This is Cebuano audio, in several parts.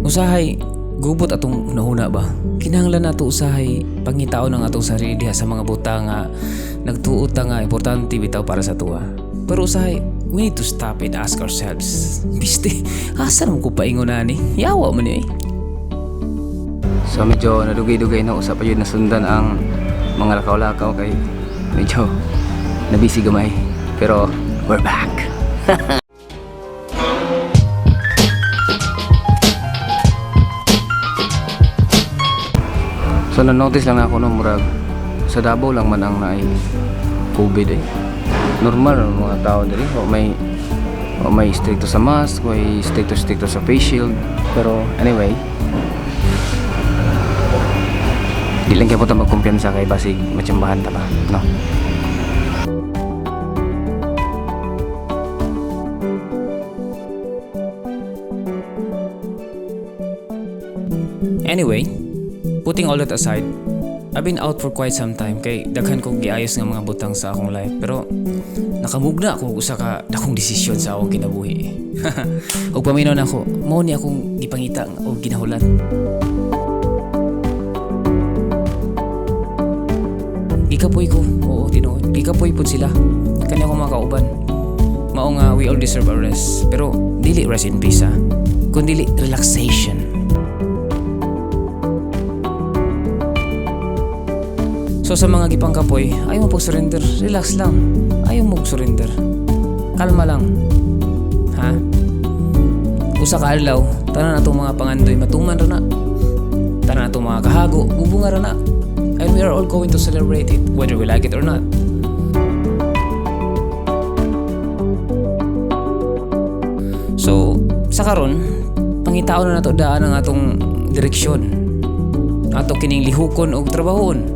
Usahay gubot atong hunahuna ba? Kinahanglan nato usahay pangitaon ang atong sarili diha sa mga butang nga nagtuo ta nga importante bitaw para sa atoa. Pero usahay, we need to stop and ask ourselves, "Biste, asa naman ko paingon ani? Yawa man ni eh." So medyo nadugay-dugay na usa pa yun nasundan ang mga lakaw-lakaw kay medyo nabisi gamay. Pero we're back. So na-notice lang ako no, murag sa Davao lang man ang naay COVID eh. Normal ang mga tao diri, wa may stricto sa mask, way stricto sa face shield. Pero anyway, di lang kaya po ta magkumpiyansa kay basig matsambahan ta pa, no? Anyway, putting all that aside, I've been out for quite some time kay daghan kong giayos nga mga butang sa akong life, pero nakamugna ako og usa ka dakong desisyon sa akong kinabuhi. Ug paminaw nako, mao ni akong gipangita og ginahulat. Gikapoy ko, oo, tinuod. Gikapoy pud sila. Kani akong mga kauban. Mao nga we all deserve a rest. Pero dili rest in peace ha. Kundi relaxation. So sa mga gipangkapoy, ayaw mo pag-surrender. Relax lang. Ayaw mo surrender. Kalma lang. Ha? Usa ka adlaw, tanan atong mga pangandoy matuman ra na. Tanan atong mga kahago, bubunga ra na. And we are all going to celebrate it, whether we like it or not. So, sa karon, pangitaon na nato daan ang atong direksyon. Ato kining lihukon og trabahon.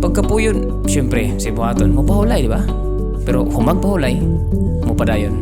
Pagkapuyon, syempre, sa buhaton, mopahulay, di ba? Pero humag pahulay, mopadayon.